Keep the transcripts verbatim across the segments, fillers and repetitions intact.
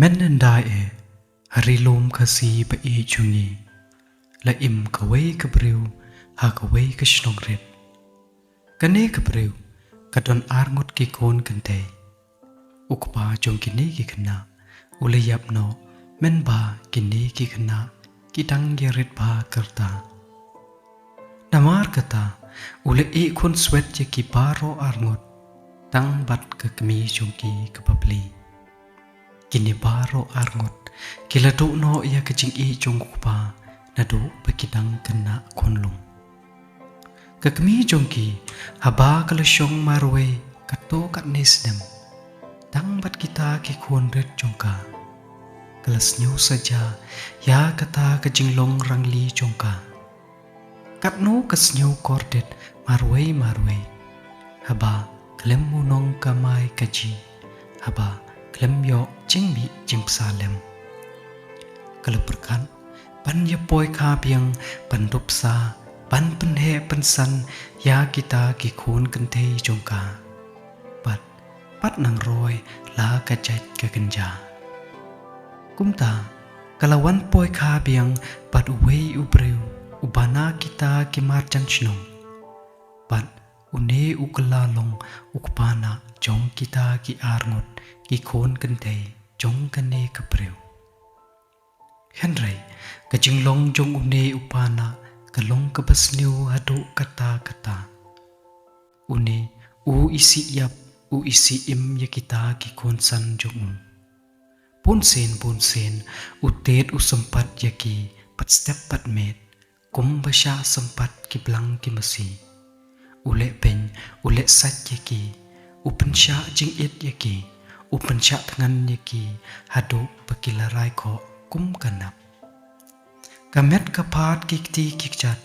Mynhyndai eh, ha ri lum Khasi ba ïeit jong ngi, la im kawei ka briew ha kawei ka shnong rit. Kane ka briew ka don arngut ki khun kynthei. U kpa jong kine ki khynnah u la ïap noh, mynba kine ki khynnah ki dang ïarit bha ka rta. Namar kata, u la ïeh khun swet ïa ki baroh arngut, tang bad ka kmie jong ki kaba pli. Kine baroh arngut ki la duh noh ïa ka jingïeit jong u kpa, naduh ba ki dang khynnah khunlung. Ka kmie jong ki, haba ka la shong marwei katto katne snem, tang bad kita ki khun rit jong ka, ka la sngew saja ïa kata ka jinglong rangli jong ka. Katno ka sngew kordit marwei marwei, haba khlem u nongkamai kajih, haba khlem ïoh jingmih jingpynshlur. Ka la pyrkhat ban ïa poi kha biang, ban dup sah, ban pynheh pynsan ïa kita ki khun kynthei jong ka. Bad pat nang roi la ka jait ka kynja. Kumta, ka la wan poi kha biang bad uwei u briew uba na kita ki marjan shnong. Bad une u kylla long u kpa na jong kita ki arngut ki khun kynthei jong kane ka briew. Hynrei ka jinglong jong une u kpa na ka long kaba sniew haduh katta katta. Une u isih ïap, u isih im ïa kita ki khun san jong u. Bunsien bunsien u tied u sympat ïa ki, pat step pat miet, kumba shah sympat ki blang ki masi. U leh beiñ, u leh sait ïa ki, u pynshah jingit ïa ki, u pynshah thngan ïa ki, haduh ba ki la rai khoh kum ka nap. Ka met ka phad, ki kti ki kjat,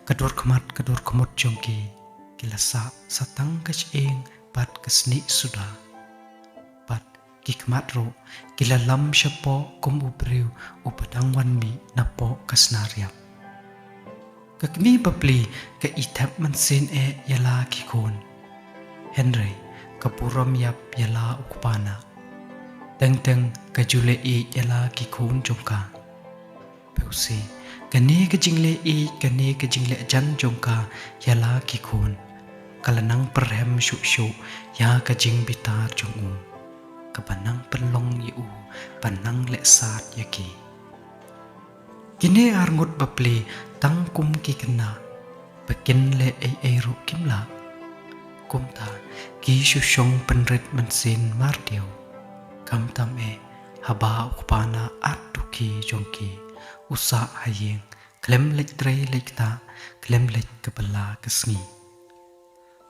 ka dur khmat ka dur khmut jong ki, ki la sah sa tang ka shyieng bad ka snieh suda. Bad ki khmat ruh ki la lam shapoh kum u briew uba dang wan mih napoh ka snar ïap. Ka kmie bapli ka i thep mynsiem eh ïa la ki khun. Hynrei ka burom ïap ïa la u kpa na. Teng teng ka ju leh ïeit ïa la ki khun jong ka. Phi ïohi, kane ka jingleh ïeit, kane ka jingleh jan jong ka ïa la ki khun, ka la nang pyrhem shuh shuh ïa ka jingbitar jong u, kaba nang pynlong ïa u ban nang leh sat ïa ki. Kine arngut bapli tang kum ki khynnah, ba kin leh ei ei ruh kim lah. Kumta ki shu shong pynrit mynsiem mardiaw. Khamtam eh, haba u kpa na at u khynnah jong ki, u sah ha ïing, khlem leit trei leit ktah, khlem leit ka bylla ka sngi.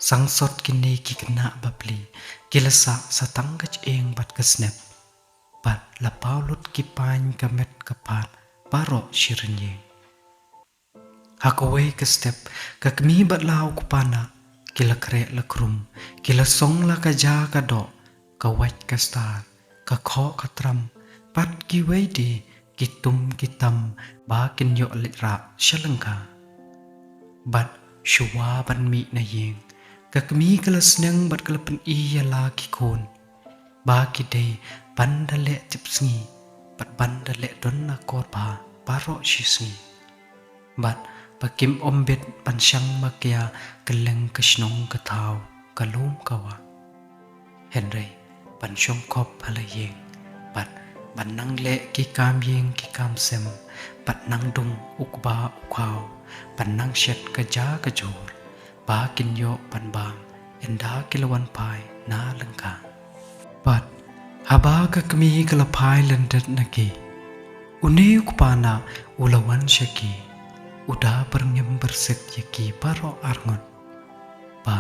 Sangsot kine ki khynnah bapli ki la sah sa tang ka shyieng bad ka snep, bad la paw lut ki pain ka met ka phad baroh shi rynïeng. Ha kawei ka step, ka kmie bad la u kpa na ki la khreh la khrum, ki la song la ka ja ka doh, ka wait ka star, ka khoh ka tram, bad kiwei de ki tum ki tam ba kin ïoh leit rah sha lyngkha. Bad shuwa ban mih na ïing, ka kmie ka la sneng bad ka la pyni ïa la ki khun ba ki dei ban da leh tipsngi bad ban da leh don akor bha baroh shi sngi. Bad ba kim ym bit ban shang makia kylleng ka shnong ka thaw, ka lum ka wah. Hynrei ban shong khop ha la ïing, bad ban nang leh ki kam ïing ki kam sem, bad nang dung u kba u khaw, ban nang shet ka ja ka jhur, ba kin ïoh ban bam ynda ki la wan phai na lyngkha. Bad haba ka kmie ka la phai lyndet na ki, une u kpa na u la wan sha ki, u da byrngem byrsit ïa ki baroh arngut, ba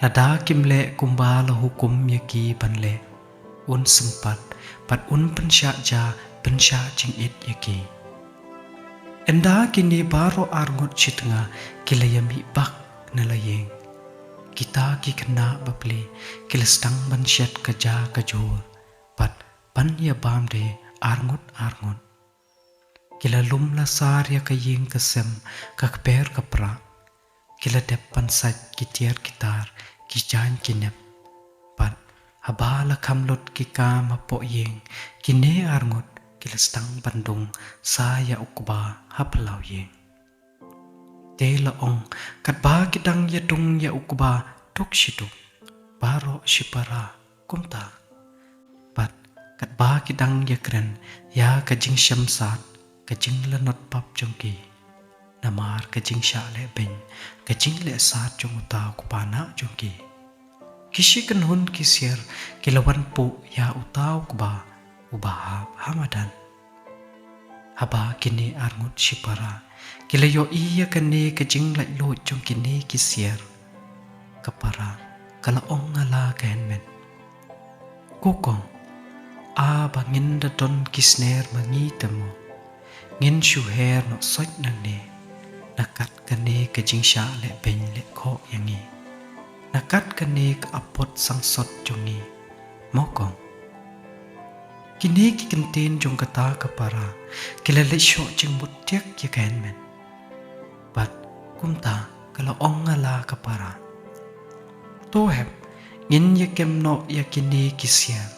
lada kim leh kumba la hukum ïa ki ban leh, un sympat bad un pynshah ja pynshah jingit ïa ki. Ynda kine baroh arngut shi tnga ki la ïa mih bak na la ïing, kita ki khynnah bapli ki la sdang ban shet ka ja ka jhur, bad ban ïa bam de arngut arngut. Ki la lum la sar ïa ka ïing ka sem, ka kper ka prah. Ki la dep ban sait ki tiar ki tar, ki jaiñ ki nep. Bad Haba la kham lut ki kam hapoh ïing, kine arngut ki la sdang ban dung sa ïa u kba ha phyllaw ïing. Te la ong, katba ki dang ïa dung ïa u kba duk shi duk, baroh shi para kumta. Bad katba ki dang ïa kren ïa ka jingshem sad, ka jinglanot pap jong ki. Namar ka jingshah leh beiñ, ka jingleh sad jong uta u kpa na jong ki. Ki shi kynhun ki siar ki la wan puh ïa uta u kba uba hap ha madan. Haba kine arngut shi para ki la ïohi ïa kane ka jinglaitluid jong kine ki siar, ka para ka la ong ha la ka hynmen, "Ko kong, a ba ngin da don ki sner ma ngi te mo. Ngin shu her noh soit nangne. Na kat kane ka jingshah leh beiñ leh khoh ïa ngi. Na kat kane ka apot sangsot jong ngi. Mo kong." Kine ki kyntien jong kata ka para ki la leit shoh jingmut tiak ïa ka hynmen. Bad kumta ka la ong ha la ka para, "To hep, ngin ïa kem noh ïa kine ki siar.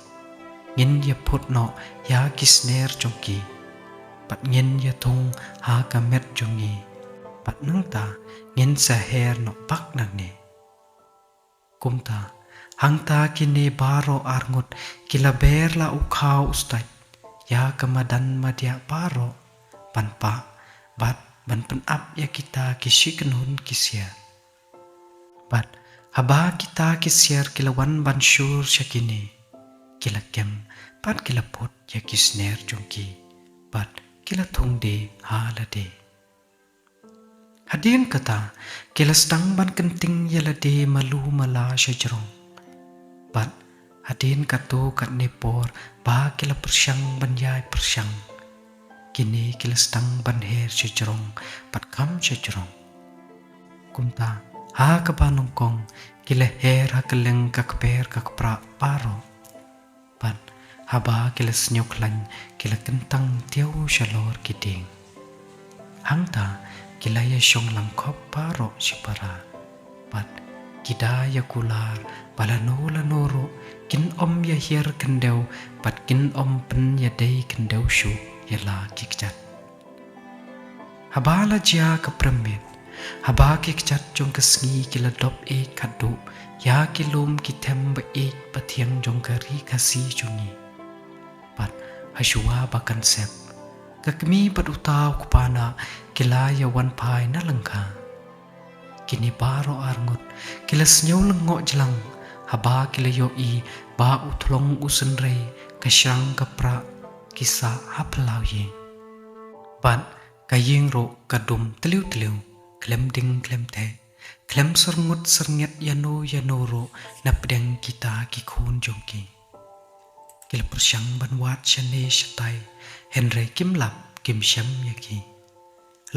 Ngin ïa phut noh ïa ki sner jong ki. Bad ngin ïa thung ha ka met jong ngi. Bad nangta ngin sa her noh bak nangne." Kumta, hangta kine baroh arngut ki la ber la u khaw u stait ïa ka madan madiah baroh ban pah bad ban pynap ïa kita ki shi kynhun ki siar. Bad haba kita ki siar ki la wan ban shur sha kine, ki la kem bad ki la phut ïa ki sner jong ki bad ki la thung die ha lade. Hadien kata, ki la sdang ban kynting ïa lade malu mala sha jrong. Bad hadien katto katne por ba ki la pyrshang ban ïai pyrshang, kine ki la sdang ban her sha jrong bad kham sha jrong. Kumta, ha kaba nyngkong ki la her ha kylleng ka kper ka kpra baroh. Bad haba ki la sngewkhlaiñ ki la kyntang tiew shalor ki dieng. Hangta ki la ïa shong langkhop baroh shi para. Bad ki da ïa kular ba lano lano ruh kin ym ïa hiar khyndew bad kin ym pynïadei khyndew shuh ïa la ki kjat. Haba la jia ka prem miet, haba ki kjat jong ka sngi ki la dop ïeit khatduh ïa ki lum ki them ba ïeit ba thiang jong ka ri Khasi jong ngi. Bad hashuwa ba kan sep, ka kmie bad uta u kpa na ki la ïa wan phai na lyngkha. Kine baroh arngut ki la sngew lyngngoh jlang haba ki la ïohi ba u thlong u synrei, ka shrang ka pra ki sah ha phyllaw ïing. Bad ka ïing ruh ka dum tliw tliw, khlem ding khlem theh, khlem syrngut syrngiat ïano ïano ruh na pdeng kita ki khun jong ki. Ki la pyrshang ban wad shane shatai, hynrei kim lap kim shem ïa ki.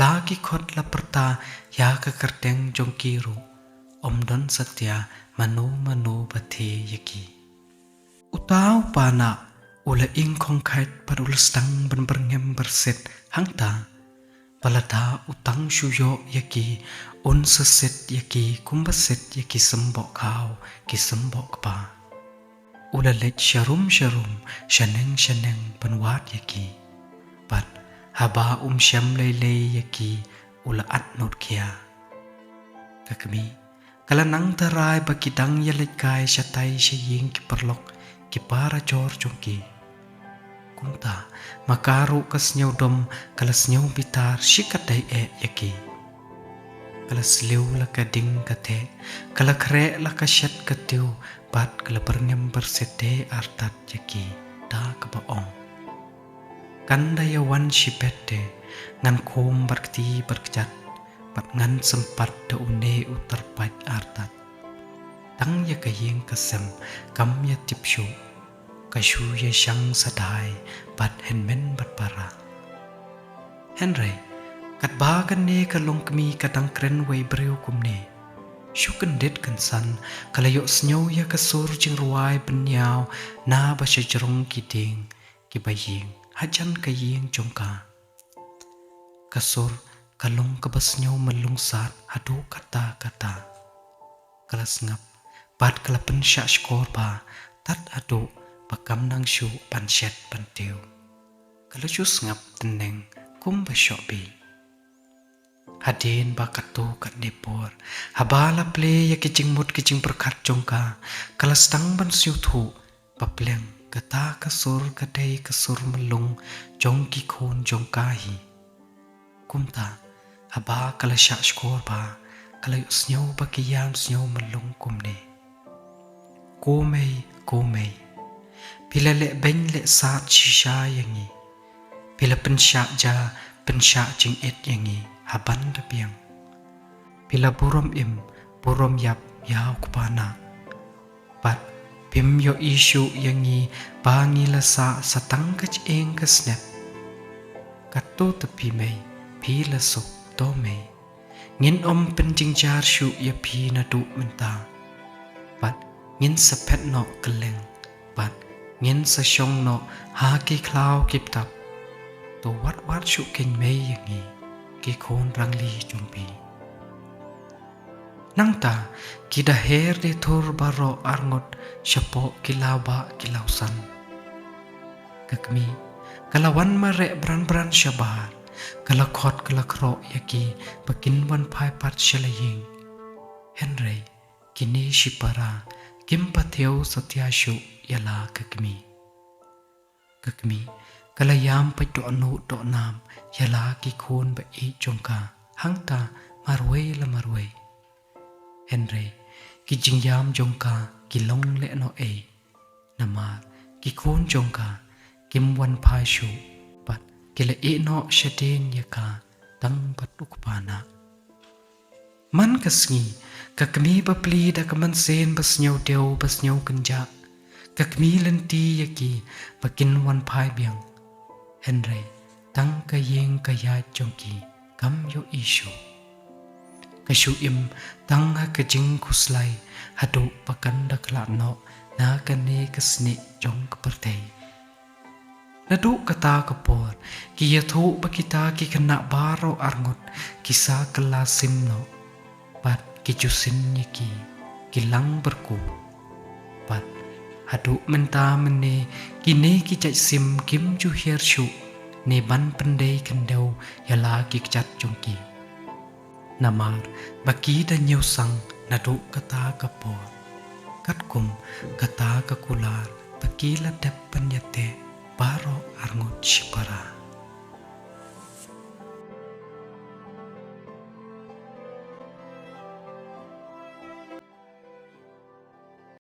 La ki khot la pyrta ïa ka kyrteng jong ki ruh, ym don satia mano mano ba thied ïa ki. Uta u kpa na u la ing khongkhait bad u la sdang ban byrngem byrsit hangta. Ba lada u tang shu ïoh ïa ki, un sa sit ïa ki kumba sit ïa ki symboh khaw ki symboh kpa. U la leit sharum sharum, shaneng shaneng ban wad ïa ki. Bad haba um shem lei lei ïa ki, u la at nud khia. Ka kmie ka la nang tharai ba ki dang ïa leit kai shatai sha ïing ki paralok ki para jor jong ki. Kumta ma ka ruh ka sngewdom ka la sngew bitar shikatdei eh ïa ki. Ka la sliew la ka ding ka theh, ka la khreh la ka shet ka tiew, bad ka la byrngem byrsit de artat ïa ki da kaba ong, kan da ïa wan shibit de, ngan khum bad kti bad kjat, bad ngan sympat da une u tyrpait artat. Tang ïa ka ïing ka sem kam ïa tip shuh, ka shu ïa shang sadhai bad hynmen bad para. Hynrei katba kane ka longkmie ka dang kren wei briew kumne, shu kyndit kynsan ka la ïohsngew ïa ka sur jingrwai bynñiaw na ba sha jrong ki dieng kiba ïeng hajan ka ïing jong ka. Ka sur ka long kaba sngew myllung sad haduh katta katta. Ka la sngap bad ka la pynshah shkor bha, tad haduh ba kam nang shuh ban shet ban tiew. Ka la shu sngap tneng kumba shoh bih. Hadien ba katto katne por, haba la plie ïa ki jingmut ki jingpyrkhat jong ka, ka la sdang ban sngewthuh ba pleng kata ka sur ka dei ka sur myllung jong ki khun jong ka hi. Kumta, haba ka la shah shkor bha, ka la ïohsngew ba ki ïam sngew myllung kumne: Ko mei, ko mei, phi la leh beiñ leh sad shisha ïa ngi. Phi la pynshah ja pynshah jingit ïa ngi ha ban da biang. Phi la burom im burom ïap ïa u kpa nah. Bad phim ïohi shuh ïa ngi ba ngi la sah sa tang ka jingïeng ka snep. Katto te phi mei, phi la suk to mei. Ngin ym pynjynjar shuh ïa phi naduh mynta. Bad ngin sa phet noh kylleng, bad ngin sa shong noh ha ki khlaw ki btap. To wat wad shuh keiñ mei ïa ngi, ki khun rangli jong phi. Nangta, ki da her de thur baroh arngut shapoh ki lawbah ki lawsan. Ka kmie ka la wan mareh bran bran shabar, ka la khot ka la khroh ïa ki ba kin wan phai pat sha la ïing. Hynrei kine shipara kim pathew satia shuh ïa la ka kmie. Ka kmie ka la ïam peit dohnud dohnam ïa la ki khun ba ïeit jong ka hangta marwei la marwei. Hynrei ki jingïam jong ka ki long lehnohei, namar ki khun jong ka kim wan phai shuh bad ki la ïeh noh shadien ïa ka tang bad u kpa nah. Man ka sngi, ka kmie ba plie da ka mynsiem ba sngewdew ba sngewkynjah, ka kmie lynti ïa ki ba kin wan phai biang. Hynrei tang ka ïing ka ïaid jong ki kam ïohi shuh. Ka shu im tang ha ka jingkhuslai haduh ba kan da khlad noh na kane ka snieh jong ka pyrthei. Naduh kata ka por, ki ïathuh ba kita ki khynnah baroh arngut ki sa kylla sim noh. Bad ki ju sin ïa ki, ki lang byrkuh. Bad haduh mynta mynne kine ki jait sim kim ju hiar shuh ne ban pyndei khyndew ïa la ki kjat jong ki. Namar ba ki da ñiewsang naduh kata ka por. Katkum kata ka kular ba ki la dep ban ïateh baroh arngut shipara.